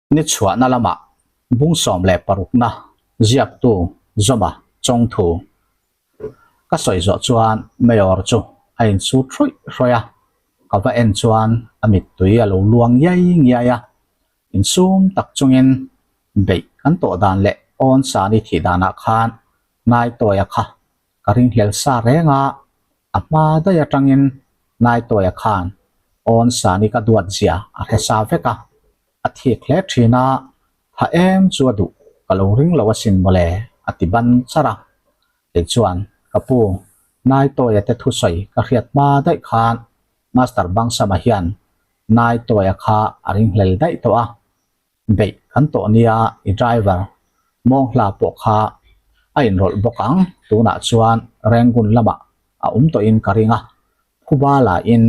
Ni chhuahna lamah bung 16na ziaktu Zawma Chawngthu ka sawi zawh chuan Mayor chu a insut hrawih hrawih a, ka va en chuan a mittui a lo luang ngiai ngiai a, insum tak chungin beih kan tawh dan leh awn sani thih danah khan Naitawia kha ka ringhlel sa reng a, a hma daih atangin Naitawia khan awn sani ka duat zia a hre sa vek a, a thik hle thin a, tha em chu a duh ka lo ring lo asin mawle a ti ban char a. Kei chuan ka pu Naitawia te thusawi ka hriat hma daih khan Master Bangsama hian Naitawia kha a ringhlel daih tawh a, beih kan tawh nia i driver Mawnghla pawh kha a inrawlh bawk ang, tunah chuan Rangoon lamah a awm tawhin ka ring a, Phuba lahin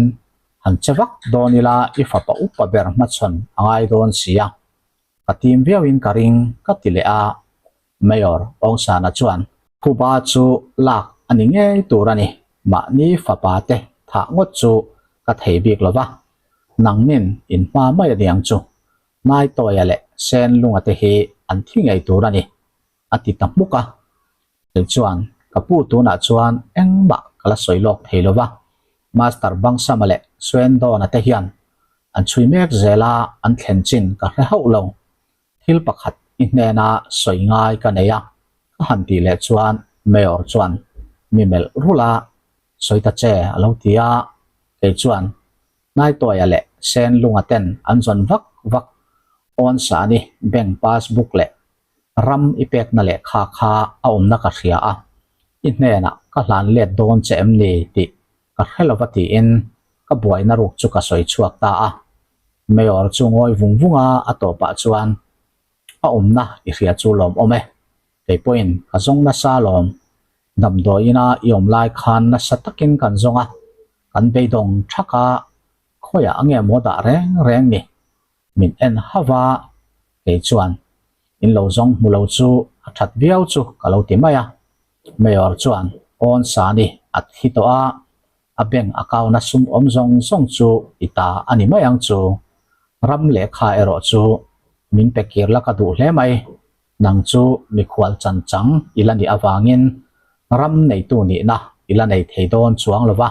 han che vak dawn ila i fapa upa ber hmachhawn a ngai dawn si a, ka tim viauin ka ring ka ti leh a, Mayor Aungsana chuan Phuba chu lak a ni ngei tur a ni, mahni fapa te thah ngawt chu ka thei bik lo va, nangnin in hma mai a niang chu, Naitawia leh Senlunga te hi an thi ngei tur a ni, a ti ta hmuk a. Kei chuan ka pu tunah chuan engmah ka la sawi lawk thei lo va, Master Bangsama leh Swendawna te hian an chhui mek zel a, an thlen chin ka hre hauh lo. Thil pakhat i hnena sawi ngai ka nei a, ka han tih leh chuan Mayor chuan mi melh rulh a, sawi ta che a lo ti a, kei chuan Naitawia leh Senlunga ten an zawn vak vak awn sani bank passbook leh ram i pekna lehkha kha a awmna ka hria a, i hnenah ka hlan let dawn che em ni tih ka hre lova tiin ka buaina ruk chu ka sawi chhuak ta a. Mayor chu ngawi vung vung a, a tawpah chuan a awmna i hria chu lawm awm e, kei pawhin ka zawng nasa lawm, damdawiina i awm lai khan nasa takin kan zawng a, kan beidawng thak a, khawiah a nge maw dah reng reng ni? Min en hauh a, kei chuan in lo zawng hmu lo chu a that viau chu ka lo ti mai a. Mayor chuan awn sani a thi tawh a, a bank account a sum awm zawng zawng chu i ta a ni mai ang chu. Ram lehkha erawh chu min pe kir la ka duh hle mai. Nang chu mikhual chan chang i la nih avangin ram neitu nihna i la nei thei dawn chuang lo va,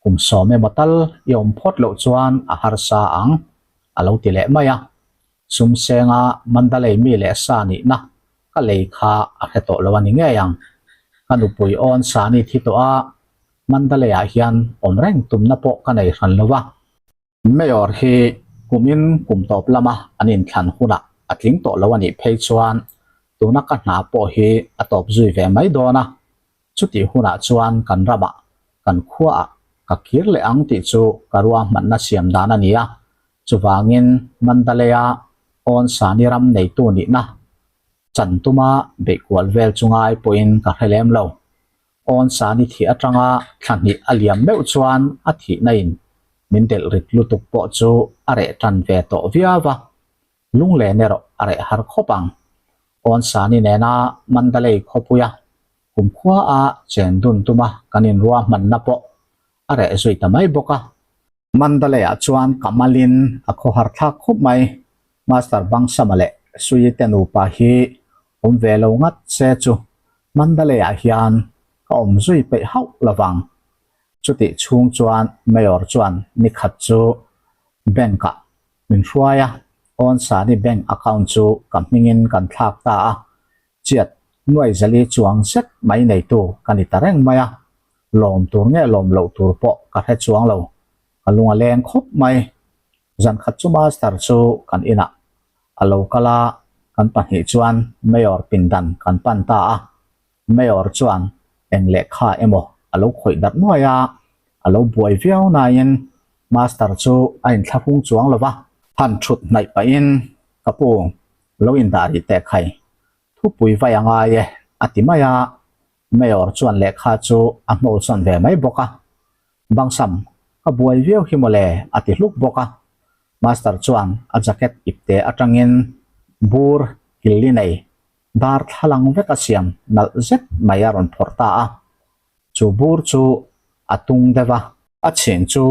kum sawm emaw tal i awm phawt loh chuan a harsa ang, a lo ti leh mai a. Sum senga Mandalay mi leh sa nihna ka lei kha a hre tawh lo a ni ngei ang. Ka nupui awn sa ni thi tawh a, Mandalay-ah hian awm reng tumna pawh ka nei hran lo va. Mayor hi kumin kum tawp lama an inthlan hunah a tling tawh lo a nih phei chuan tuna ka hna pawh hi a tawp zui ve mai dawn a, chutih hunah chuan kan ramah kan khuaah ka kir leh ang tih chu ka ruahmanna siam dan a ni a, chuvangin Mandalay-a awn sani ram neitu nihna chan tuma beihkual vel chu ngai pawhin ka hre lem lo. Awn sani thih atanga thla hnih a liam meuh chuan a thihna in min delh rit lutuk pawh chu a reh tan ve tawh viau a, lunglen erawh a reh har khawp ang. Awn sani nena Mandalay khawpuia kumkhua a chen dun tuma kan inruahmanna pawh a reh zui ta mai bawk a. Mandalay-ah chuan ka malin a khawhar thlak khawp mai. Master Bangsama leh Suyi te nupa hi awm ve lo ngat se chu Mandalay-ah hian ka awm zui peih hauh lovang. Chutih chhung chuan Mayor chuan nikhat chu bank-ah min hruai a, Awnsani bank account chu ka hmingin kan thlak ta a, chiat nuai zali chuang zet mai neitu ka ni ta reng mai a, lawm tur nge lawm loh tur pawh ka hre chuang lo, ka lung a leng khawp mai. Zan khat chu master chu kan inah a lo kal a, kan pahnih chuan Mayor pindan kan pan ta a, Mayor chuan eng lehkha emaw a lo khawih darh nuai a, a lo buai viau nain master chu a inthlahrung chuang lo va. Han thut hnaih pahin ka pu lo indah rih teh khai, thupui vai a ngai e a ti mai a, Mayor chuan lehkha chu a hnawlsawn ve mai bawk a, Bangsam, ka buai viau hi mawle a ti hluk bawk a, Master chuan a jacket ipte atangin bur killi nei. Darthlalang veka siam nalh zet mai a rawn phawrh ta a. Chu bur chu a tung deuh a. A chhin chu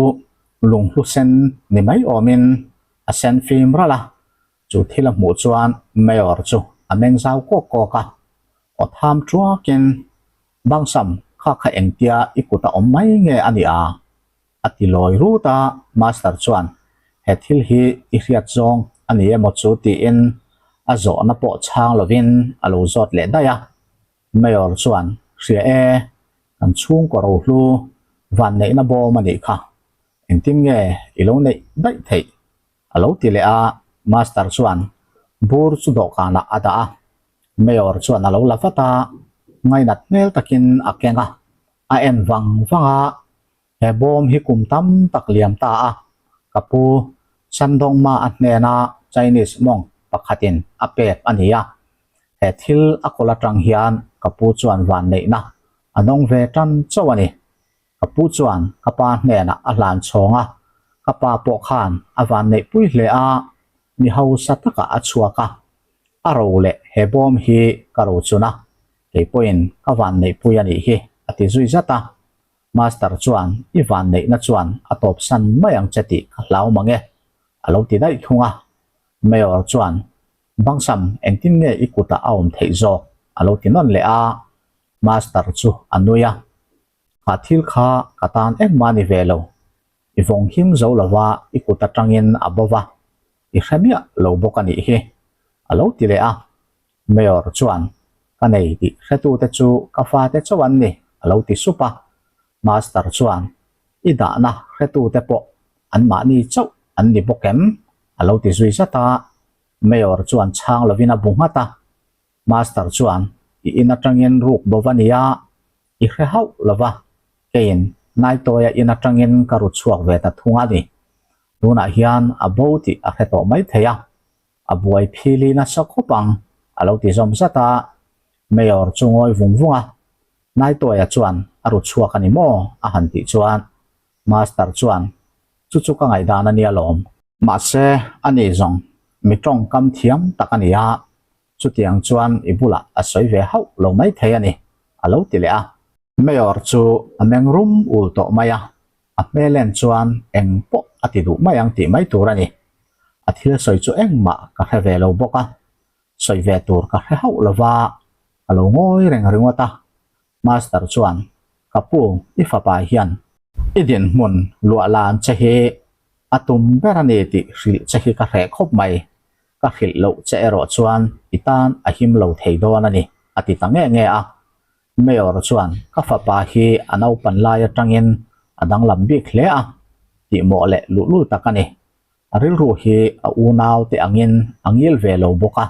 lunghlu sen ni mai awmin a sen fim ralh a. Chu thil a hmuh chuan Mayor chu a meng zau kawk kawk a. Aw tham tuakin, Bangsam, kha kha engtia i kut a awm mai nge a nih a? A ti lawi rut a, Master chuan he thil hi i hriat zawng a ni emaw chu tiin a zawhna pawh chhang lovin a lo zawt leh daih a. Mayor chuan, Hria e, kan chhungkaw rohlu vanneihna bawm a nih kha, engtin nge i lo neih daih theih? A lo ti leh a, Master chuan bur chu dawhkanah a dah a, Mayor chuan a lo la vat a, ngainat hmel takin a keng a, a en vang vang a, he bawm hi kum tam tak liam ta a, ka pu Shandongma a hnena Chinese monk pakhatin a pek a ni a, he thil a kawl atang hian ka pu chuan vanneihna a nawng ve tan chauh a ni. Ka pu chuan ka pa hnenah a hlan chhawng a, ka pa pawh khan a vanneihpui hle a, mi hausa takah a chhuak a, a ro leh he bawm hi ka ro chun a, kei pawhin ka vanneihpui a nih hi a ti zui zat a. Master chuan i vanneihna chuan a tawpsan mai ang che tih ka hlau mang e a lo ti daih thung a. Mayor chuan Bangsam engtin nge i kutah a awm theih zawk a lo ti nawn leh a, Master chu a nui a. Kha thil kha ka tan engmah ni ve lo. I vawng him zo lova i kut atangin a bo va, i hre miah lo bawk a nih hi, a lo ti leh a. Mayor chuan, Ka nei tih hretute chu ka fate chauh an ni, a lo ti sup a. Master chuan, I dahna hretute pawh anmahni chauh an ni bawk em? a lo ti zui zat a. Mayor chuan chhang lovin a bu nghat a. Master chuan, I in atangin ruk bo va nia, i hre hauh lo va, keiin Naitawia in atangin ka ru chhuak ve ta thung a ni. Tunah hian a bo tih a hre tawh mai thei a, a buai phili nasa khawp ang, a lo ti zawm zat a. Mayor chu ngawi vung vung a, Naitawia chuan a ru chhuak a ni maw? a han tih chuan Master chuan, Chu chu ka ngaihdan a nia lawm. Mahse, a ni zawng, mi tawngkam thiam tak a ni a, chutiang chuan i bulah a sawi ve hauh lo mai thei a ni, a lo ti leh a. Mayor chu a meng rum ul tawh mai a, a hmel en chuan eng pawh a ti duh mai ang tih mai tur a ni. A thil sawi chu engmah ka hre ve lo bawk a, sawi ve tur ka hre hauh lo va, ka lo ngawi reng ringawt a. Master chuan, Ka pu, i fapa hian i dinhmun luah lan che hi a tum ber a ni tih hrilh che hi ka hreh khawp mai. Ka hrilh loh che erawh chuan i tan a him lo thei dawn a ni, a ti ta nge nge a. Mayor chuan, Ka fapa hi a naupan lai atangin a danglam bik hle a, tihmawh leh luhlul tak a ni. A rilru hi a unau te angin a ngil ve lo bawk a,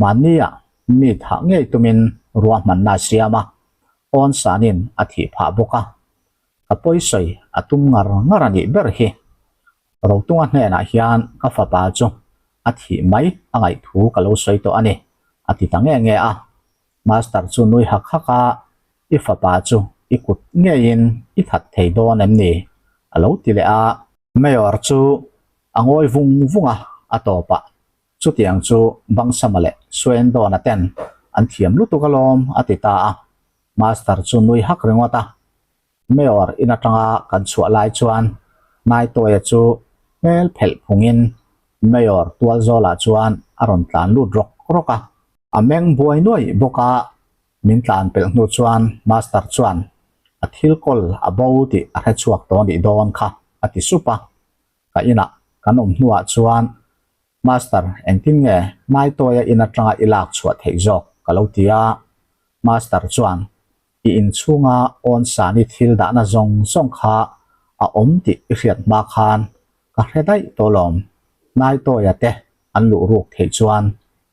Mahnia mi thah ngei tumin ruahmanna a siam a, awn sanin a thih phah bawk a. Ka pawisawi a tum ngar ngar a nih ber hi. Rotunga hnenah hian ka fapa chu a thih mai a ngaih thu ka lo sawi tawh a ni, a ti ta nge nge a. Master chu nui hak hak a, I fapa chu i kut ngeiin i that thei dawn em ni? a lo ti leh a. Mayor chu a ngawi vung vung a, a tawpah Chutiang chu Bangsama leh Swendona ten an thiam lutuk alawm a ti ta a, Master chu nui hak ringawt a. Mayor in atanga kan chhuah lai chuan Naitawia chu hmel phelh phungin Mayor tualzawlah chuan a rawn tlan lut rawk rawk a. A meng buai nuaih bawk a, min tlan pelh hnu chuan Master chuan a thil kawl a bo tih a hre chhuak tawh nih dawn kha a ti sup a. Ka inah kan awm hnuah chuan Master engtin nge Naitawia in atanga i lak chhuah theih zawk ka lo ti a, Master chuan i inchhunga awn sani thil dahna zawng zawng kha a awm tih i hriat hma khan ka hre daih tawh lawm, Naitawia te an luh ruk theih chuan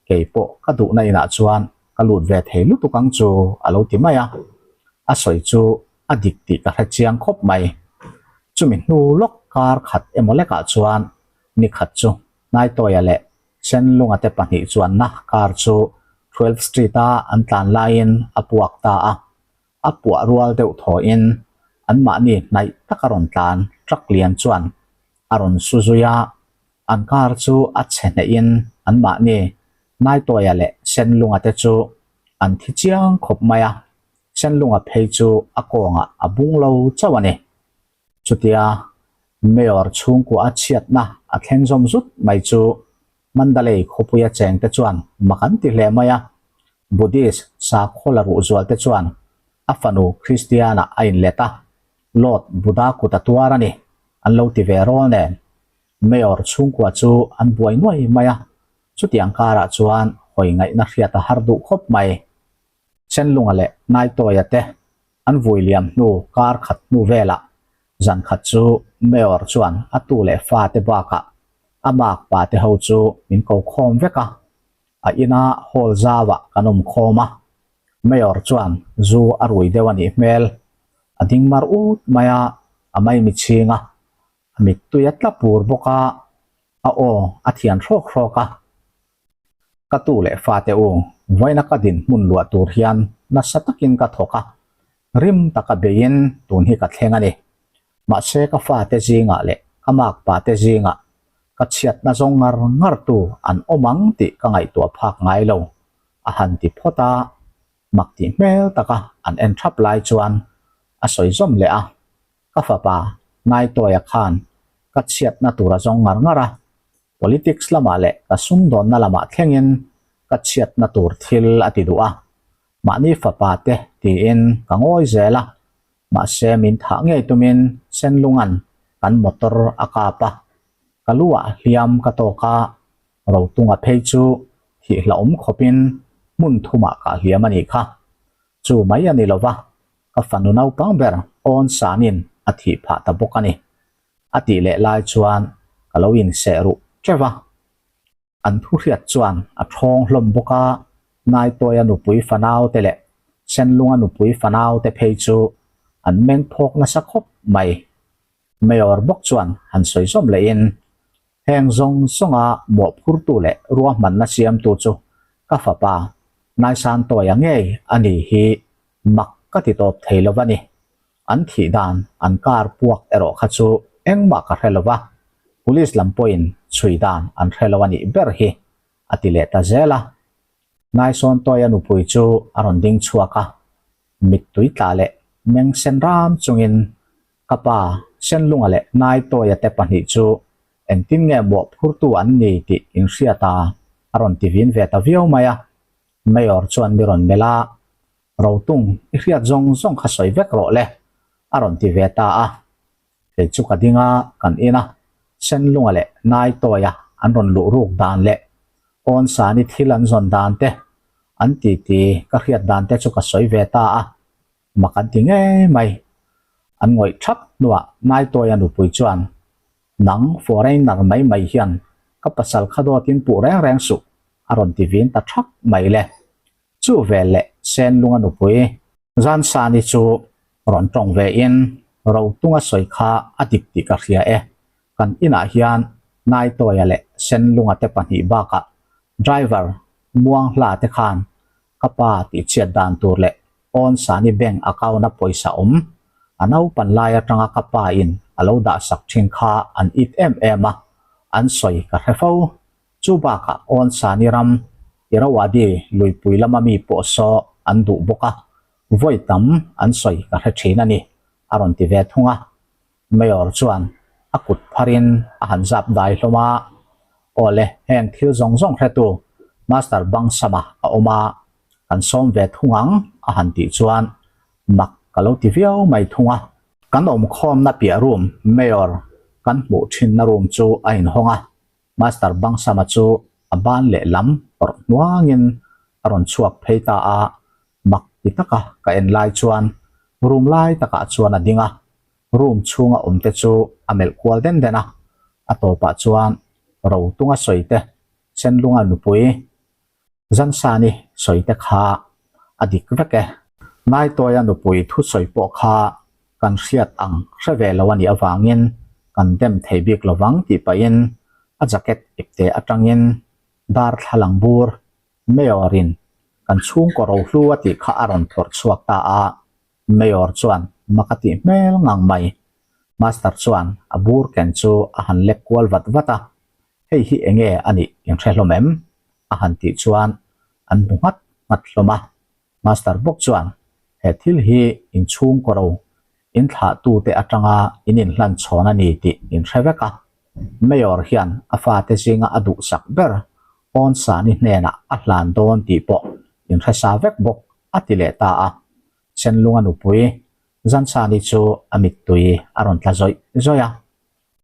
kei pawh ka duhna inah chuan ka lut ve thei lutuk ang chu a lo ti mai a, a sawi chu a dik tih ka hre chiang khawp mai. Chumi hnu lawk kar khat emaw lekah chuan ni khat chu Naitawia leh Senlunga te pahnih chuanna car chu Twelve Street-a an tlan laiin a puak ta a, a puah rual deuh thawhin anmahni hnaih taka rawn tlan truck lian chuan a rawn su zui a, an car chu a chhe hnehin anmahni. Naitawia leh Senlunga te chu an thi chiang khawp mai a, Senlunga phei chu a kawngah a bung lo chauh a ni. Chutia Mayor chhungkua a chhiatna a thleng zawm zut mai chu Mandalay khawpuia chengte chuan mak an ti hle mai a, Buddhist sakhaw la ruh zualte chuan a fanu Kristianah a inlet a, Lord Buddha kut a tuar a ni, an lo ti ve rawl nen. Mayor chhungkua chu an buai nuai mai a, chutiang karah chuan hawi ngaihna hriat a har duh khawp mai. Senlunga leh Naitawia te an vui liam hnu kar khat hnu velah zan khat chu Mayor chuan a tu leh fate bakah a mak pa te ho chu min ko khawm vek a, a ina hall zauah kan awm khawm a. Mayor chuan zu a rui deuh a nih hmel, a ding mar ut mai a, a maimi chhing a, a mittui a tla pur bawk a, a aw a thian hrawk hrawk a. Ka tu leh fate u, vawiina ka dinhmun luah tur hian nasa takin ka thawk a, rim taka beiin tun hi ka thleng a ni. Mahse ka fate zingah leh ka makpa te zingah ka chhiatna zawng ngar ngar tu an awm ang tih ka ngaihtuah phak ngai lo, a han ti phawt a, mak tih hmel taka an en thap lai chuan a sawi zawm leh a. Ka fapa Naitawia khan ka chhiatna tur a zawng ngar ngar a, politics lamah leh ka sumdawnna lamah thlengin ka chhiatna tur thil a ti duh a, mahni fapa te tiin ka ngawi zel a, mahse min thah ngei tumin Senlunga'n kan motor a kap a, ka lu ah hliam ka tawk a, Rotunga phei chu thih hlauhawm khawpin hmun thumah kah hliam a nih kha. Chu mai a ni lova, ka fanu naupang ber awn sanin a thih phah ta bawk a ni. A tih leh lai chuan ka lo inseh ruh teuh a. An thu hriat chuan a thawng hlawm bawk a, Naitawia nupui fanau te leh Senlunga nupui fanau te phei chu an meng phawk nasa khawp mai. Mayor bawk chuan han sawi zawm lehin, Heng zawng zawnga mawhphurtu leh ruahmanna siamtu chu ka fapa Naisantuaia ngei a ni hi mak ka ti tawp thei lo a ni. An thih dan an kar puak erawh kha chu engmah ka hre lo va, Police lam pawhin chhui dan an hre lo a nih ber hi, a ti leh ta zel a. Naisawntuaia nupui chu a rawn ding chhuak a, mittui tla leh meng sen ram chungin Ka pa, Senlunga leh Naitawia te pahnih chu engtin nge mawhphurtu an ni tih inhriat a, a rawn ti vin ve ta viau mai a. Mayor chuan mi rawn melh a, Rotung, i hriat zawng zawng kha sawi vek rawh le, a rawn ti ve ta a. Kei chu ka ding a, kan in a, Senlunga leh Naitawia an rawn luh ruk dan leh Awnsani thil an zawn dan te, an titi ka hriat dan te chu ka sawi ve ta a. Mak an ti ngei mai. An ngawih thap hnuah Naitawia nupui chuan, Nang foreigner mai mai hian ka pasal kha dawtin puh reng reng suh, a rawn ti vin ta thak mai le. Chu vel leh Senlunga nupui Zansani chu rawn tawng ve in, Rotunga sawi kha a dik tih ka hria e, kan inah hian Naitawia leh Senlunga te pahnih bakah driver Muanghla te khan Ka pa tih chhiat dan tur leh awn sani bank account a pawisa awm, a naupan lai atanga ka pa in a lo dah sak thin kha an it em em a, an sawi ka hre fo. Chu bakah awn sani ram Irrawaddy luipui lama mi pawh saw an duh bawk a, vawi tam an sawi ka hre thin a ni, a rawn ti ve thung a. Mayor chuan a kut pharin a han zap dai hlawm a, Aw le, heng thil zawng zawng hretu Master Bangsama a awm a, kan sawm ve thung ang a han tih chuan mak ka lo ti viau mai thung a. Kan awmkhawmna piah room Mayor kan hmuh thinna room chu a inhawng a, Master Bangsama chu a ban leh lam awrh hnuangin a rawn chhuak phei ta a, mak ti taka ka en lai chuan room lai takah chuan a ding a, room chhunga awm te chu a melh kual den den a, a tawpah chuan Rotunga sawi te, Senlunga nupui Zansani sawi te kha a dik vek e. Naitawia nupui thusawi pawh kha kan hriat ang hre ve lo a nih avangin kan dem thei bik lovang tih pahin a jacket ipte atangin darthlalang bur Mayor-in kan chhungkaw rohlu a tih kha a rawn phawrh chhuak ta a, Mayor chuan mak a tih hmel ngang mai. Master chuan a bur ken chu a han lek kual vat vat a, Hei hi enge a nih in hre hlawm em? a han tih chuan an bu nghat nghat hlawm a. Master bawk chuan he thil hi in chhungkaw ro in thlahtute atanga in inhlan chhawn a ni tih in hre vek a. Mayor hian a fate zinga a duhsak ber Awnsani hnenah a hlan dawn tih pawh in hre sa vek bawk a ti leh ta a. Senlunga nupui Zansani chu a mittui a rawn tla zawih zawih a.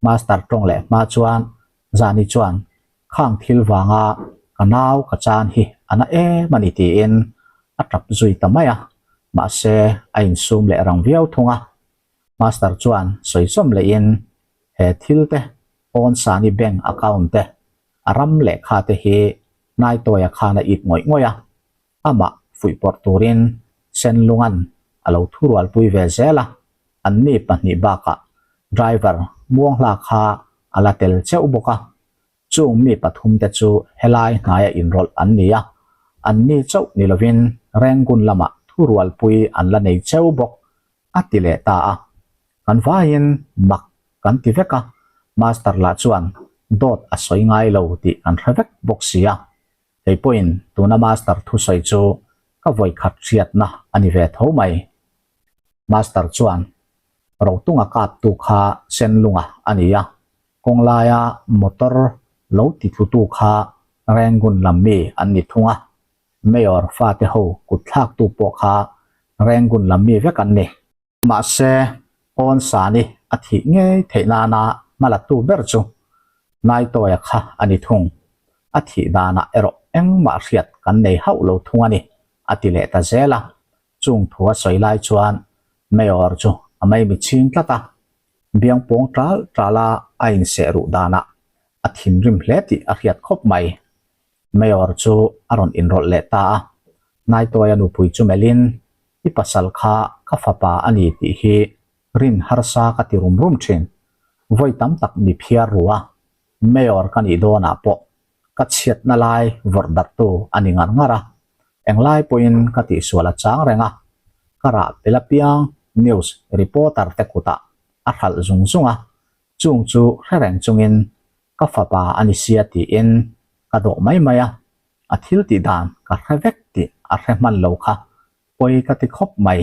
Master tawng leh hma chuan Zani chuan khang thil vanga ka nau ka chan hi a na em a ni tiin a tap zui ta mai a, mahse a insum leh rang viau thung a. Master chuan sawi zawm lehin he thil te pawn Sani bank account te a ram lehkha te hi Naitawia khan a ip ngawih ngawih a, amah fuihpawrh turin Senlungan a lo thurualpui ve zel a, anni pahnih bakah driver Muanghla kha a la tel cheuh bawk a, chung mi pathumte chu helai hnaia inrawlh an ni a, anni chauh ni lovin Rangoon lamah thurualpui an la nei cheu bawk a ti leh ta a, kan vaiin mak kan ti vek a, Master lah chuan dawt a sawi ngai lo tih kan hre vek bawk si a. Kei pawhin tuna Master thusawi chu ka vawikhat hriatna a ni ve tho mai. Master chuan Rotunga kaptu kha Senlunga a ni a, kawnglaia motor lo titlutu kha Rangoon lam mi an ni thung a, Mayor fate ho kutthlaktu pawh kha Rangoon lam mi vek an ni. Mahse, pawn sani a thih ngei theih nana hmalatu ber chu Naitawia kha a ni thung. A thih danah erawh engmah hriat kan nei hauh lo thung a ni, a ti leh ta zel a. Chung thu a sawi lai chuan Mayor chu a maimi chhing tlat a, biang pawng tal tala a inseh ruh danah a thinrim hle tih a hriat khawp mai. Mayor chu a rawn inrawlh leh ta a, Naitawia nupui chu melhin I pasal kha ka fapa a ni tih hi rin harsa ka ti rum rum thin. Vawi tam tak mi phiar ru a, Mayor ka nih dawnah pawh ka chhiatna lai vawrh darhtu a ni ngar ngar a, englai pawhin ka tihsual a chang reng a, ka rah pel apiang news reporter te kutah a hralh zung zung a, chung chu hre reng chungin ka fapa a ni sia tiin ka dawh mai mai a, a thil tih dan ka hre vek tih a hre hman lo kha pawi ka ti khawp mai,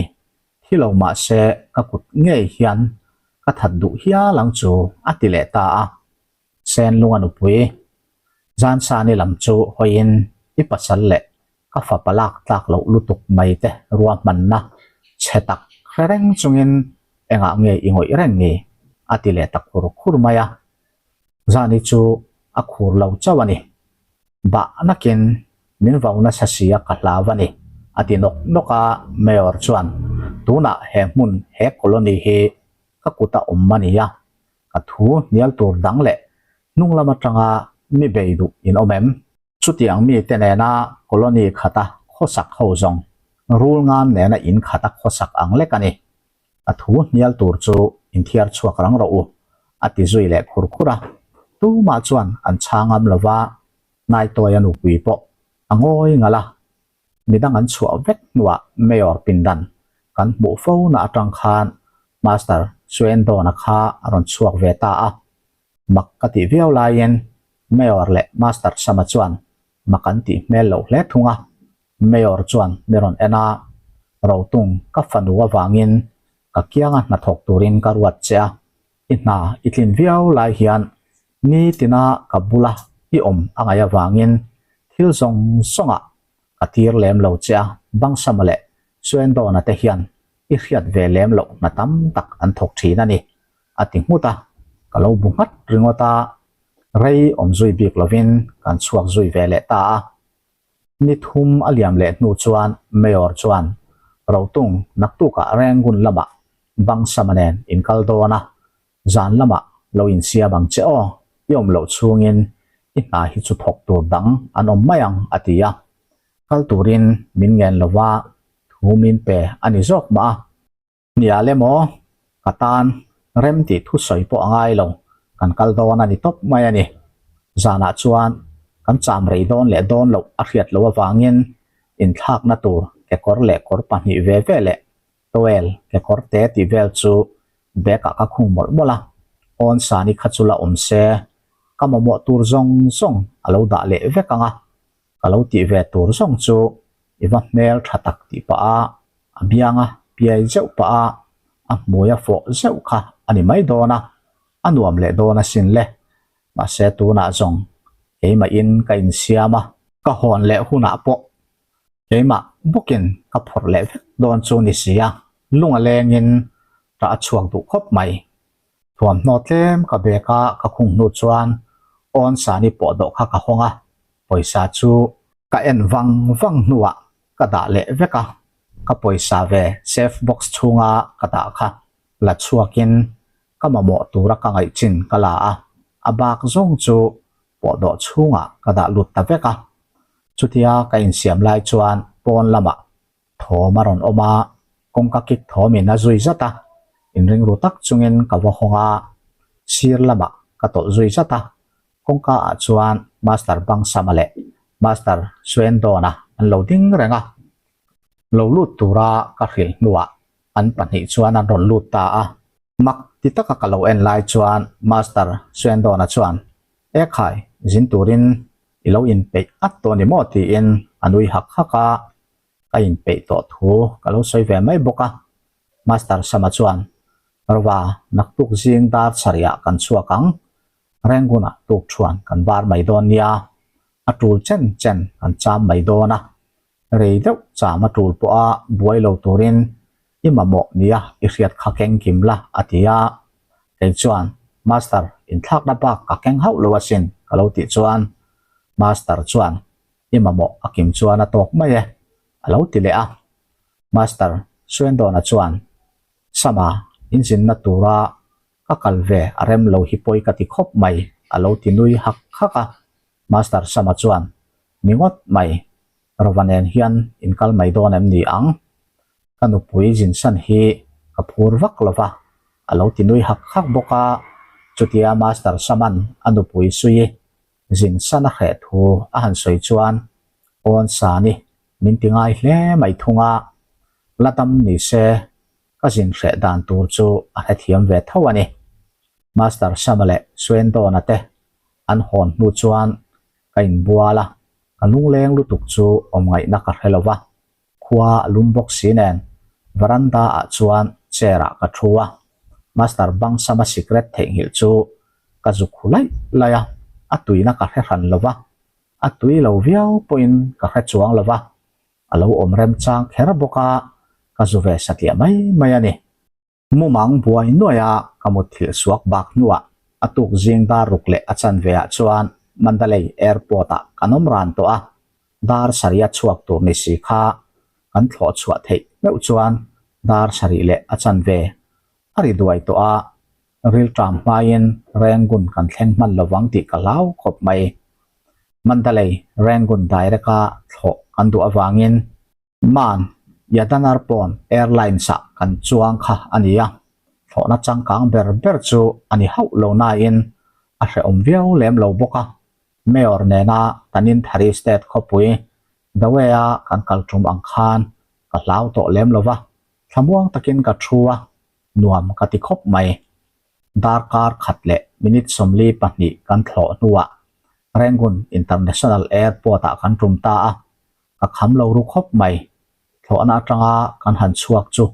thi lo mah se ka kut ngei hian ka that duh hial ang chu a ti leh ta a, Senlunga nupui Zansani lam chu hawiin i pasal leh ka fapa lak tlak loh lutuk mai te ruahmanna chhe tak hre reng chungin engah nge i ngawih reng ni? a ti leh ta khur khur mai a, Zani chu a khur lo chauh a ni. Bah nakin min vau nasa si a ka hlau a ni, a ti nawk nawk a, Mayor chuan tunah he hmun he colony hi ka kut a awm a ni a, ka thu hnial tur dang leh hnung lam atanga mi bei duh in awm em? Chutiang mite nena colony khata khawsak ho zawng rul ngan nena in khata khawsak ang lek a ni. A thu hnial tur chu inthiar chhuak rang rawh u, a ti zui leh khur khur a. Tumah chuan an chhang ngam lo va, Naitawia nupui pawh a ngawi ngalh a. Midang an chhuah vek hnuah Mayor pindan kan hmuh fo na atang khan Master Swendona kha a rawn chhuak ve ta a. Mak ka tih viau laiin Mayor leh Master Sama chuan mak an tih hmel loh hle thung a. Mayor chuan mi rawn en a, Rotung ka fanu avangin ka kianga hnathawk turin ka ruat che a, i hna i tlin viau lai hian nitina ka bula i awm a ngaih avangin thil zawng zawngah ka tir lem lo che a, Bangsama leh Suendawna te hian i hriat ve lem loh hna tam tak an thawk thin a ni, a ti nghut a, ka lo bu nghat ringawt a, rei awm zui bik lovin kan chhuak zui ve leh ta a. Ni thum a liam leh hnu chuan Mayor chuan Rotung naktukah Rangoon lamah Bangsama nen in kal dawn a, zan lamah lo insiam ang che aw, i awm loh chhungin i hna hi chu thawk tur dang an awm mai ang a ti a. Kal turin min ngen lova thu min pe a ni zawk mah a. Hnial emaw ka tan rem tih thusawi pawh a ngai lo, kan kal dawn a ni tawp mai a ni. Zanah chuan kan cham rei dawn leh dawn loh a hriat loh avangin inthlakna tur kekawr leh kawr pahnih ve ve leh towel kekawr te tih vel chu bag ah ka khung mawlh mawlh a, awn sani kha chu la awm se ka mamawh tur zawng zawng a lo dah leh vek ang a. Ka lo tih ve tur zawng chu i va hmel tha tak tih pah a, a bianga piai zeuh pah a, a hmui a fawh zeuh kha a ni mai dawn a, a nuam leh dawn asin le. Mahse tunah zawng keimahin ka insiam a, ka hawn leh hunah pawh keimah bawkin ka phawrh leh vek dawn chu ni si a, lung a lengin tah a chhuak duh khawp mai. Thuamhnaw tlem ka bag a ka khung hnu chuan awn sani pawh dawh kha ka hawng a, pawisa chu ka en vang vang hnuah ka dah leh vek a, ka pawisa ve safe box chhunga ka dah kha la chhuakin ka mamawh tura ka ngaih chin ka la a, a bak zawng chu pawh dawh chhungah ka dah lut ta vek a. Chutia ka insiam lai chuan pawn lamah thawm a rawn awm a, kawngka kik thawmin a zui zat a, inring ru tak chungin ka va hawng a, sir lamah ka tawlh zui zat a, kawngka ah chuan Master Bangsama leh Master Swendawna an lo ding reng a, lo lut tura ka hrilh hnuah an pahnih chuan an rawn lut ta a. Mak ti taka ka lo en lai chuan Master Swendawna chuan, Ekhai, zin turin i lo inpeih at tawh ni maw? tiin a nui hak hak a, ka inpeih tawh thu ka lo sawi ve mai bawk a. Master Sama chuan, Rova, naktuk zing dar chhariah kan chhuak ang, Rangoon-ah tuk thuan kan bar mai dawn nia, a tul chen chen kan cham mai dawn a, rei deuh cham a tul pawha buai lo turin i mamawh nia i hriat kha keng kim la, a ti a. Kei chuan, Master, inthlakna bak ka keng hauh lo asin, ka lo tih chuan, Master chuan, I mamawh a kim chuan a tawk mai e, a lo ti leh a. Master Swendawna chuan, Sama, inzinna tura ka kal ve a rem lo hi pawi ka ti khawp mai, a lo ti nui hak hak a. Master Sama chuan, Ni ngawt mai, Rova nen hian in kal mai dawn em ni ang? Ka nupui zinsan hi ka phur vak lo va, a lo ti nui hak hak bawk a. Chutia Master Saman a nupui sui zinsan a hreh thu a han sawi chuan awn sani min ti ngai hle mai thung a, la dam ni se ka zin hreh dan tur chu a hrethiam ve tho a ni. Master Sama leh Swendawna te an hawn hnu chuan ka inbual a, ka lungleng lutuk chu awm ngaihna ka hre lo va, khua a lum bawk si nen veranda ah chuan chair ah ka thu a, Master bang Sama sikret theihnghilh chu ka zuk hu laih laih a, a tuina ka hre hran lo va, a tui lo viau pawhin ka hre chuang lo va, a lo awm remchang kher bawk a, ka zu ve satliah mai mai a ni. Mumang buai nuaia ka mutthilh suak bak hnuah a tuk zing dar ruk leh a chanve ah chuan Mandalay Airport ah kan awm ran tawh a, dar sarih a chhuak tur ni si kha kan thlawh chhuah theih meuh chuan dar sarih leh a chanve a ri duai tawh a, rilṭam hmaiin Rangoon kan thleng hman lovang tih ka hlau khawp mai. Mandalay Rangoon direct a thlawh kan duh avangin Man, Yadanarpon Airlines-ah kan chuang kha a ni a, thlawhna changkang ber ber chu a ni hauh lo nain a hrehawm viau lem lo bawk a. Mayor nena Tanintharyi State khawpui Dawei-a kan kal tum ang khan ka hlau tawh lem lo va, thlamuang takin ka thu a, nuam ka ti khawp mai. Darkar khat leh minute 42 kan thlawh hnuah Rangoon International Airport-ah kan tum ta a, ka kham lo ru khawp mai. Thlawhna atanga kan han chhuak chu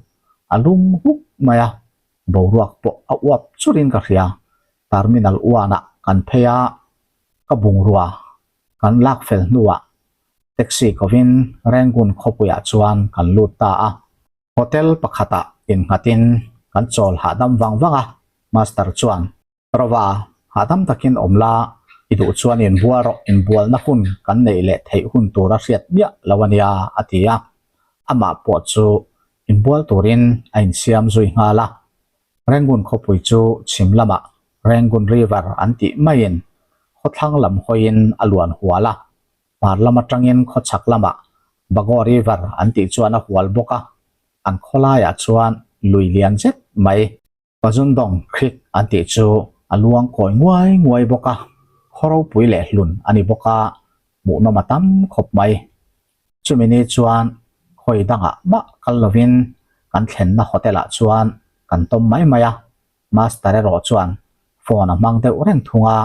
a lum huk mai a, boruak pawh a uap churin ka hria. Terminal one-ah kan phei a, ka bungrua kan lak fel hnuah taxi kovin Rangoon khawpuiah chuan kan lut ta a. Hotel pakhatah innghatin kan chawl hahdam vang vang a, Master chuan Rova, hahdam takin awm la, i duh chuan inbual rawh, inbualna hun kan neih leh theih hun tur a hriat miah lo a nia, a ti a. Amah pawh chu inbual turin a insiam zui nghal a. Rangoon khawpui chu chhim lamah Rangoon River an tih maiin khawthlang lam hawiin a luan hual a. Hmar lam atangin khawchhak lamah Bago River an tih chuan a hual bawk a, an khawlaiah chuan lui lian zet mai. Pazundong Creek an tih chu a luang kawi nguai nguai bawk a, khaw ropui leh hlun a ni bawk a, hmuhnawm a tam khawp mai. Chumi ni chuan khawi dangah mah kal lovin kan thlenna hotel ah chuan kan tawm mai mai a, Master erawh chuan phone a hmang deuh reng thung a,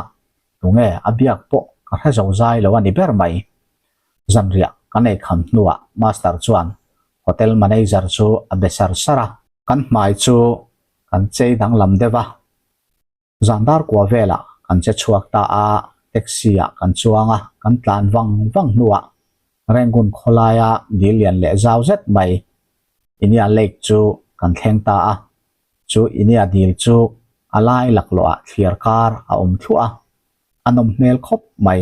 tunge a biak pawh ka hre zo zai lo a ni ber mai. Zanriah kan ei kham hnuah Master chuan hotel manager chu a be sar sar a. Kan hmai chu kan chei danglam deuh a. Zan dar kua velah kan che chhuak ta a, taxi ah kan chuang a, kan tlan vang vang hnuah Rangoon khawlaia dil lian leh zau zet mai Inya Lake chu kan thleng ta a. Chu Inya dil chu a lai laklawhah thliar kar a awm thluah a, a nawm hmel khawp mai.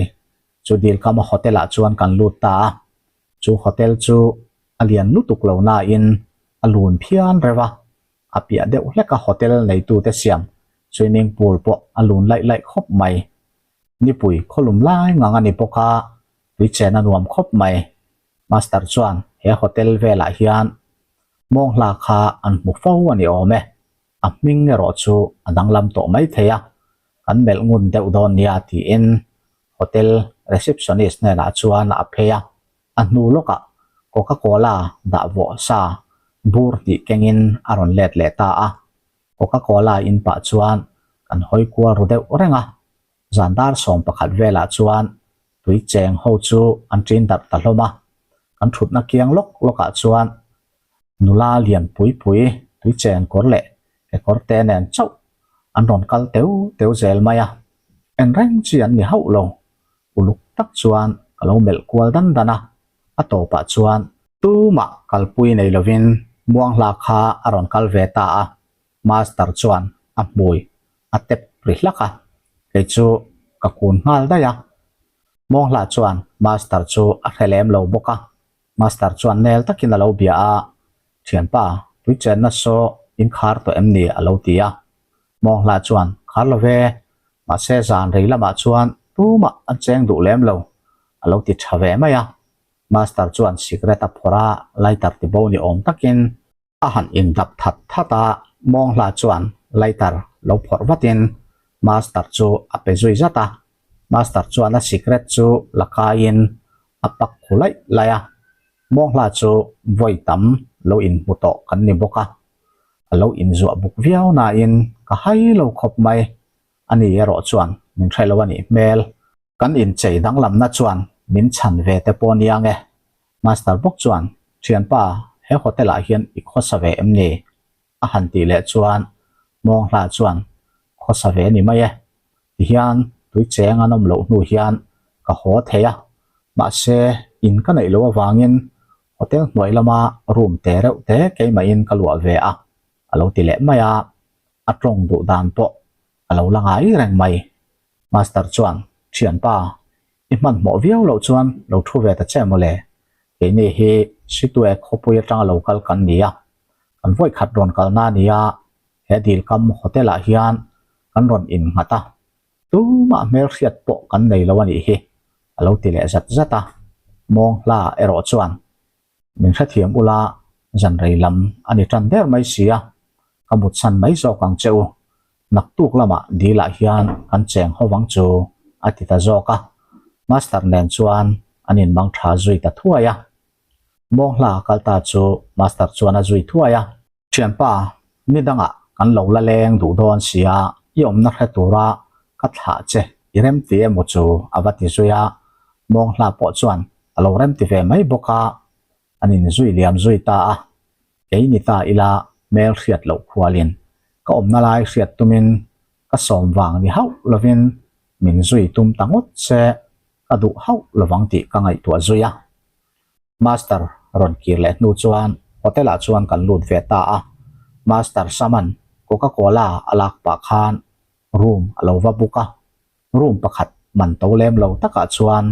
Chu dil kama hotel ah chuan kan lut ta a, chu hotel chu a lian lutuk lo nain a lun phian reuh a, a piah deuh hlek a hotel neitute siam swimming pool pawh a lun laih laih khawp mai. Nipui khawlum lai ngang a ni bawk a, tui chen a nuam khawp mai. Master chuan he hotel velah hian mawnghla kha an hmu fo a ni awm e, a hming erawh chu a danglam tawh mai thei a, kan melh ngun deuh dawn nia tiin hotel receptionist hnenah chuan a phei a. A hnu lawkah Coca-Cola dah vawh sa bur hnih kengin a rawn let leh ta a. Coca-Cola in pah chuan kan hawi kual ru deuh reng a. Zan dar 11 velah chuan tui cheng ho chu an ṭin darh ta hlawm a. Kan ṭhutna kiang lawk lawkah chuan nula lian pui pui tui cheng kawr leh kekawr te nen chauh an rawn kal teu teu zel mai a. En reng chi an ni hauh lo. Uluk tak chuan ka lo melh kual dan dan a, a tawpah chuan tumah kalpui nei lovin Muanghla kha a rawn kal ve ta a, Master chuan a hmui a tep ri hlak a, kei chu ka kun nghal daih a. Muanghla chuan Master chu a hre lem lo bawk a, Master chuan nel takin a lo bia a, Thianpa, tui chenna saw in khar tawh em ni? a lo ti a. Mawnghla chuan, Khar lo ve, mahse zan rei lamah chuan tumah an cheng duh lem lo, a lo ti tha ve mai a. Master chuan cigarette a phawrh a, lighter ti bo ni awm takin a han indap that that a. Mawnghla chuan lighter lo phawrh vatin Master chu a pe zui zat a. Master chuan a cigarette chu la kaiin a pak khu laih laih a. Mawnghla chu vawi tam lo inhmu tawh kan ni bawk a. A lo inzuah buk viau nain ka hai lo khawp mai. Ani erawh chuan min hre lo a nih hmel. Kan inchei danglamna chuan min chhan ve te pawh nia nge. Master bawk chuan, Thianpa, he hotel ah hian i khawsa ve em ni? A han tih leh chuan Mawnghla chuan, Khawsa ve ni mai e. Tihian tui cheng an awm loh hnu hian ka haw thei a, mahse in ka neih loh avangin Hotel hnuai lama room te reuh te keimahin ka luah ve a, a lo ti leh mai a, a tawng duh dan pawh a lo la ngai reng mai. Master chuan, Thianpa, i hmanhmawh viau loh chuan lo thu ve ta che mawle, keini hi Situe khawpui atanga lo kal kan ni a, kan vawikhat rawn kalna a ni a, he dilkam hotel ah hian kan rawn innghat a, Tumah hmelhriat pawh kan nei lo a nih hi, a lo ti leh zat zat a. Mawnghla erawh chuan, Min hrethiam ula, zan rei lam a ni tan der mai si a, ka mutsan mai zawk ang che u. Naktuk lamah dilah hian kan cheng ho vang chu, a ti ta zawk a. Master nen chuan an inmang tha zui ta thuai a. Mawnghla kal ta chu Master chuan a zui thuai a. Thianpa, ni dangah kan lo la leng duh dawn sia, i awmna hre tura ka thlah che i remti emaw chu a va ti zui a, Mawnghla pawh chuan a lo remti ve mai bawk a, an inzui liam zui ta a, kei ni ta ila hmel hriat loh khualin ka awmna lai hriat tumin ka sawm vang ni hauh lovin min zui tum ta ngawt se ka duh hauh lovang tih ka ngaihtuah zui a. Master rawn kir leh hnu chuan hotel ah chuan kan lut ve ta a, Master Saman Coca Cola a lak pah khan room a lo va book a, room pakhat man to lem lo takah chuan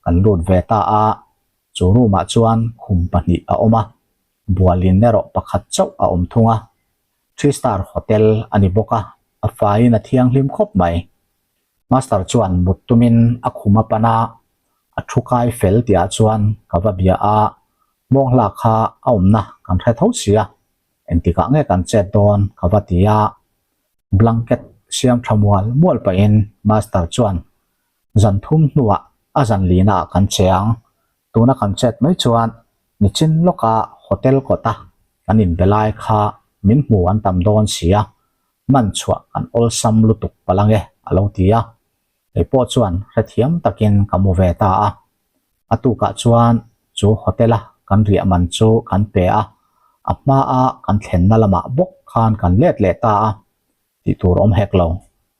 kan lut ve ta a, chu room ah chuan khum pahnih a awm a, bualin erawh pakhat chauh a awm thung a, three star hotel a ni bawk a, a faiin a thianghlim khawp mai. Master chuan mut tumin a khum a pan a, a thu kai fel tihah chuan ka va bia a, Mawnghla kha a awmna kan hre tho si a, engtikah nge kan chet dawn ka va ti a, blanket siam tha mual mual pahin Master chuan zan thum hnuah a zan lina ah kan che ang, tuna kan chet mai chuan nichin lawka hotel kawta kan inbe lai kha min hmu an tam dawn si a, man chhuah kan awlsam lutuk palh ange a lo ti a, kei pawh chuan hrethiam takin ka mu ve ta a. A tukah chuan chu hotel-a kan riah man chu kan pe a, a hmaa kan thlenna lamah bawk khan kan let leh ta a, tih tur awm hek lo.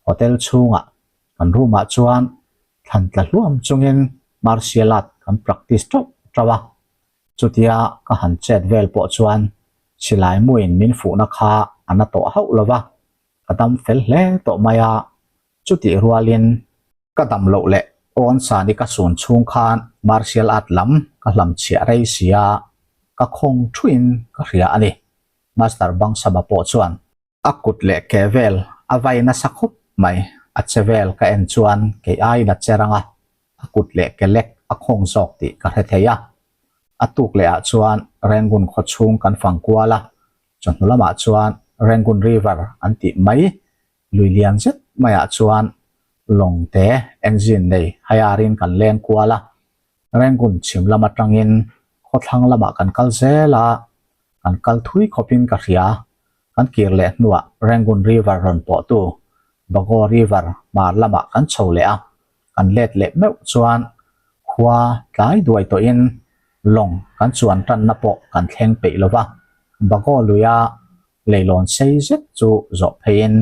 Hotel chhungah kan room-ah chuan thlan tla hluam chungin martial art kan practice tauh tauh a, chutia ka han chet vel pawh chuan silai muin min fuhna kha a na tawh hauh lo va, ka dam fel hle tawh mai a, chutih rualin ka dam loh leh awn sani ka sun chhung khan martial art lam ka hlam chhiah rei sia, ka khawng thuin ka hria a ni. Master Bangsama pawh chuan a kut leh ke vel a vai nasa khawp mai, a che vel ka en chuan kei aiin a che rang a, a kut leh ke lek a khawng zawk tih ka hre thei a. A tuk leh ah chuan Rangoon khaw chhung kan fang kual a, chawhnu lamah chuan Rangoon River an tih mai lui lian zet maiah chuan lawng te engine nei haiarin kan leng kual a, Rangoon chhim lam atangin khawthlang lamah kan kal zel a, kan kal thui khawpin ka hria. Kan kir leh hnuah Rangoon River rawn pawhtu Bago River hmar lamah kan chho leh a, kan let leh meuh chuan khua tlai duai tawhin lawng kan chuan tanna pawh kan thleng peih lo va, Bago luia leilawn sei zet chu zawh pheiin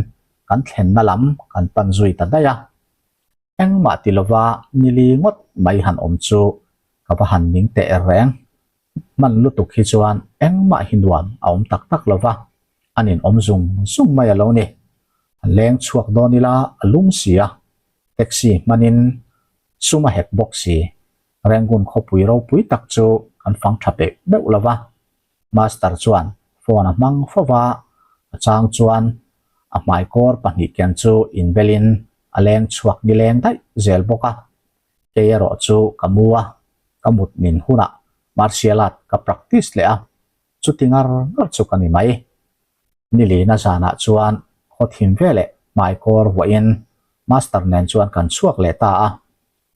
kan thlenna lam kan pan zui ta daih a. Engmah ti lova nili ngawt mai han awm chu ka va han ning teh er reng. Hman lutuk hi chuan engmah hi nuam a awm tak tak lova, an in awm zung zung mai a lo ni. Han leng chhuak dawn ila a lum si a, taxi hmanin sum a hek bawk si. Rangoon khawpui ropui tak chu kan fang tha peih meuh lova, Master chuan phone a hmang fo va, a chang chuan a hmaikawr pahnih ken chu inbelin a leng chhuak nileng daih zel bawk a. Kei erawh chu ka mu a, ka mut nin hunah martial art ka practice leh a, chuti ngar ngar chu ka ni mai. Nilina zanah chuan khaw thim veleh hmaikawr vuahin Master nen chuan kan chhuak leh ta a.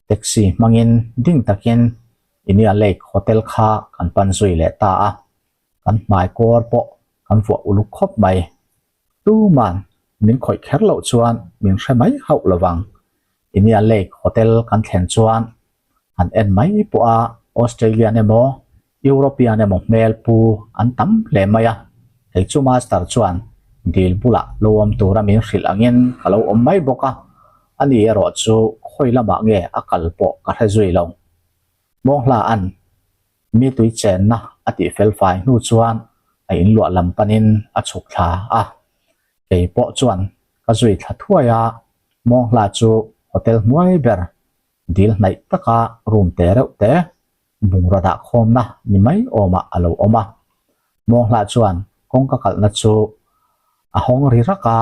Taxi hmangin ding takin Inia Lake Hotel kha kan pan zui leh ta a, kan hmai kawr pawh kan vuah uluk khawp mai. Tuman min khawih kher loh chuan min hre mai hauh lovang. Inia Lake Hotel kan thlen chuan han en mai pawh a Australian emaw European emaw hmel pu an tam hle mai a, kei chu Master chuan dil bulah lo awm tura min hrilh angin ka lo awm mai bawk a, ani erawh chu khawi lamah nge a kal pawh ka hre zui lo. Mawnghla an mi tui chenna a tih fel fai hnu chuan a inluah lam panin a chhuk thla a, kei pawh chuan ka zui thla thuai a, Mawnghla chu hotel hnuai ber dil hnaih taka room te reuh te bungraw dah khawmna ni mai awmah a lo awm a. Mawnghlah chuan kawngka kalhna chu a hawng ri rak a,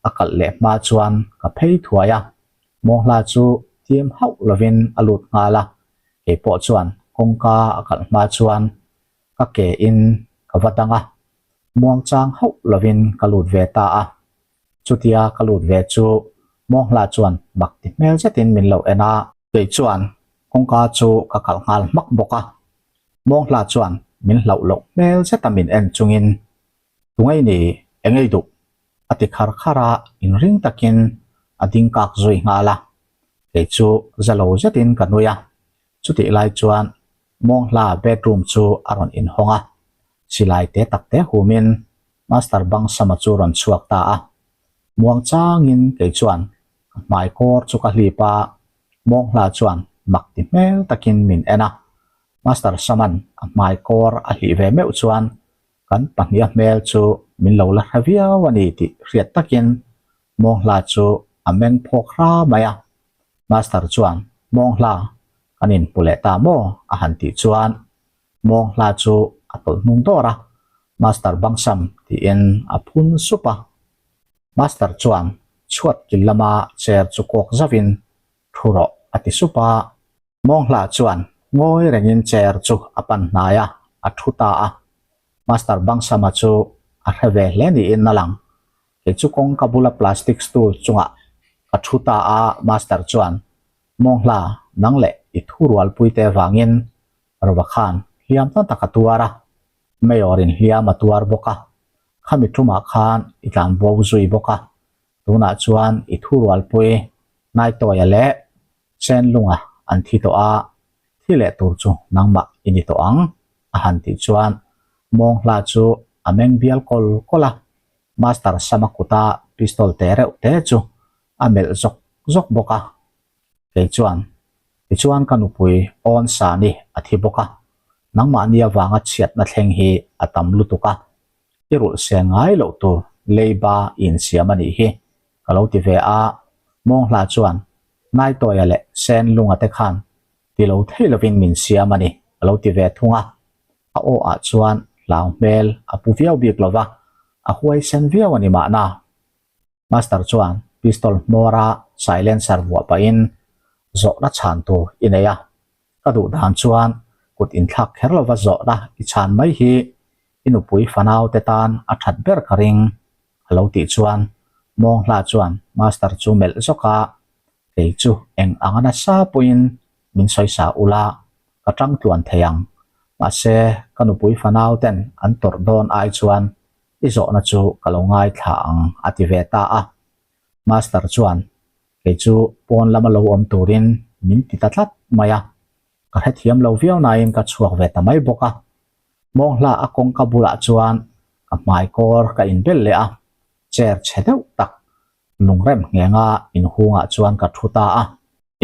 a kalh leh hma chuan ka phei thuai a. Mawnghlah chu tim hauh lovin a lut nghal a, kei pawh chuan kawngka a kalh hma chuan ka ke in ka va dang a, muangchang hauh lovin ka lut ve ta a. Chutia ka lut ve chu Mawnghlah chuan mak ti hmel zetin min lo en a. Kei chuan kawngka chu ka kalh nghal hmak bawk a, Mawnghla chuan min hlauh loh hmel zeta min en chungin, Tungei ni, engei duh? a ti khar khar a, inring takin a ding kak zui nghal a. Kei chu za lo zetin ka nui a, chutih lai chuan Mawnghla bedroom chu a rawn inhawng a, silai te tak te humin Master Bangsama chu rawn chhuak ta a. Muang changin kei chuan ka hmai kawr chu ka hlip a, Mawnghla chuan mak ti hmel takin min en a. Master Saman a hmai kawr a hlih ve meuh chuan kan pahniha hmel chu min lo la hre viau a ni tih hriat takin Mawnghla chu a meng phawk hra mai a. Master chuan Mawnghla kan inhmu leh ta maw a han tih chuan Mawnghla chu a tawlh hnung dawr a, Master Bangsam tiin a phun sup a. Master chuan chhuat kil lama chair chu kawk zauhin thu rawh a ti sup a. Mawnghla chuan ngawi rengin chair chu a pan hnai a, a thu ta a. Master Bangsama chu a hre ve hle niin a lang. Kei chu kawngka bula plastic stool chungah ka thu ta a, Master chuan Mawnghla nang leh i thurualpui te vangin Rova khan hliam tan tak a tuar a, Mayor in hliam a tuar bawk a, khami tumah khan i tlan bo zui bawk a, tunah chuan i thurualpui Naitawia leh Chenlunga an thi tawh a, Thi leh tur chu nangmah i ni tawh ang, a han tih chuan Mawnghla chu a meng bial kawl kawl a, Master Sama kuta pistol te reuh te chu a melh zawk zawk bawk a. Kei chuan, Tichuan ka nupui awn sa ni a thi bawk a, nangmahni avanga chhiatna thleng hi a tam lutuk a, i rulh sen ngai loh tur leiba i insiam a nih hi, ka lo ti ve a, Mawnghla chuan Naitawia leh Senlunga te khan ti lo thei lovin min siam a ni, a lo ti ve thung a. A aw ah chuan hlau hmel a pu viau bik lo va, a huaisen viau a ni mahna. Master chuan pistol hmawra silencer vuah pahin zawhna chhan tur i nei a, ka duh dan chuan kut inthlak kher lova zawhna i chhan mai hi i nupui fanau te tan a that ber ka ring, a lo tih chuan Mawnghla chuan Master chu melh zawk a, kei chu eng anga nasa pawhin min sawisa ula ka tang tluan thei ang, mahse ka nupui fanau ten an tawrh dawn ai chuan i zawhna chu ka lo ngaithla ang a ti ve ta a. Master chuan kei chu pawn lama lo awm turin min ti ta tlat mai a, ka hrethiam lo viau nain ka chhuak ve ta mai bawk a. Mawnghla a kawngka bulah chuan ka hmai kawr ka inbel leh a, chair chhe deuh tak lungrem nghenga inhungah chuan ka thu ta a.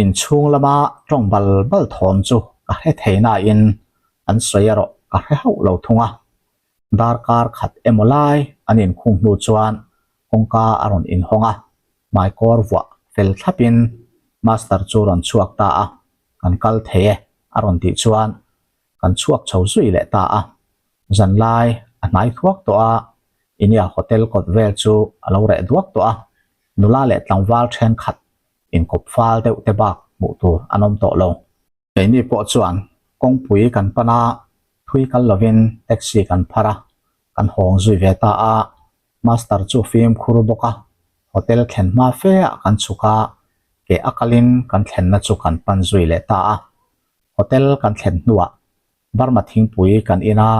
Inchhung lama tawng bal bal thawm chu ka hre thei nain an sawi erawh ka hre hauh lo thung a. Darkar khat emaw lai an inkhung hnu chuan kawngka a rawn inhawng a, hmaikawr vuah fel thlapin Master chu rawn chhuak ta a, Kan kal thei e a rawn tih chuan kan chhuak chho zui leh ta a. Zanlai a hnai thuak tawh a, Inia hotel kawt vel chu a lo reh duak tawh a, nula leh tlangval thenkhat inkawp fal deuh te bak hmuh tur an awm tawh lo. Keini pawh chuan kawngpui kan pan a, thui kal lovin taxi kan phar a, kan hawng zui ve ta a, Master chu fimkhur bawk a, hotel thlen hma fe ah kan chhuk a, ke a kalin kan thlenna chu kan pan zui leh ta a. Hotel kan thlen hnuah Burma thingpui kan in a,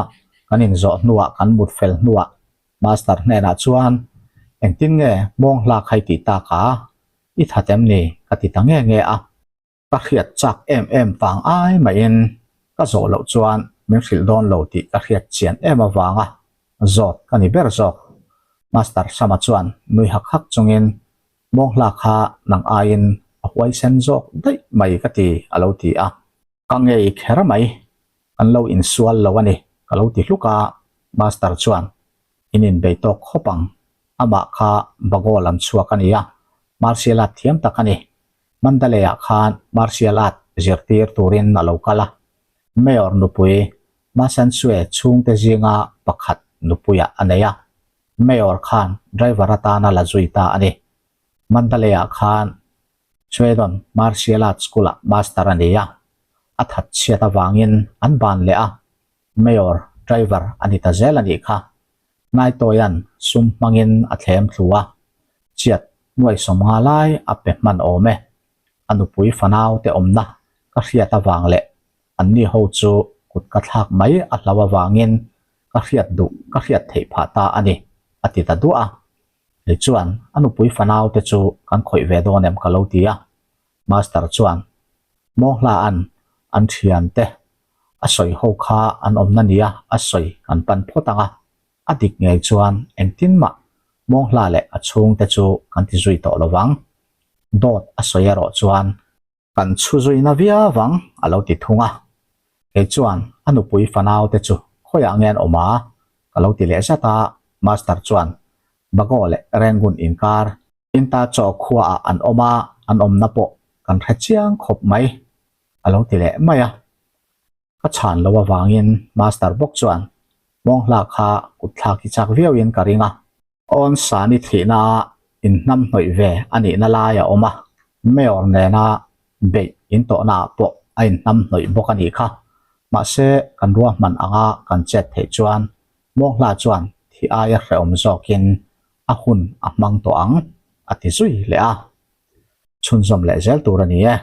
kan inzawh hnuah kan mut fel hnuah Master hnenah chuan, Engtin nge Mawnghla khai tih tak a, i that em ni? ka ti ta nge nge a. Ka hriat chak em em vang ai maiin ka zawh loh chuan min hrilh dawn lo tih ka hriat chian em avanga zawt ka ni ber zawk. Master Sama chuan nui hak hak chungin Mawnghla kha nang aiin a huaisen zawk daih mai ka ti a lo ti a. Ka ngei kher mai, kan lo insual lo a ni ka lo ti hluk a, Master chuan in inbei tawk khawp ang, amah kha Bago lam chhuak a ni a, martial art thiam tak a ni, Mandalay-ah khan martial art zirtir turin a lo kal a, Mayor nupui Masansue chhungte zinga pakhat nupuiah a nei a, Mayor khan driver atana la zui ta a ni. Mandalay-ah khan Swedon Martial Arts School-ah master a ni a, a that chhiat avangin an ban leh a, Mayor driver a ni ta zel a nih kha. Naitawia'n sum hmangin a thlem thlu a, chiat nuai 50 lai a pe hman awm e. A nupui fanau te awmna ka hriat avang leh anni ho chu kut ka thlak mai a hlau avangin ka hriat duh ka hriat theih phah ta a ni, a ti ta duah a. Kei chuan a nupui fanau te chu kan khawih ve dawn em ka lo ti a. Master chuan Mawnghla'n an thian te a sawi ho kha an awmna nia a sawi kan pan phawt ang a, a dik ngei chuan engtin mah Mawnghla leh a chhungte chu kan ti zui tawh lo vang. Dawt a sawi erawh chuan kan chhu zuina viau vang a lo ti thung a. Kei chuan a nupui fanau te chu khawiah nge an awm a? ka lo ti leh zat a, Master chuan Bago leh Rangoon inkar Inta chaw khuaah an awm a, an awmna pawh kan hre chiang khawp mai a lo ti leh mai a. Ka chhan lo avangin Master bawk chuan Mawnghla kha kut thlak hi chak viauin ka ring a. Awn Sani thihna a inhnamhnawih ve a nihna lai a awm a, Mayor nena beih intawhna ah pawh a inhnamhnawih bawk a nih kha. Mahse, kan ruahman anga kan chet theih chuan Mawnghla chuan thi aia hrehawm zawkin a hun a hmang tawh ang, a ti zui leh a. Chhunzawm leh zel tur a ni e.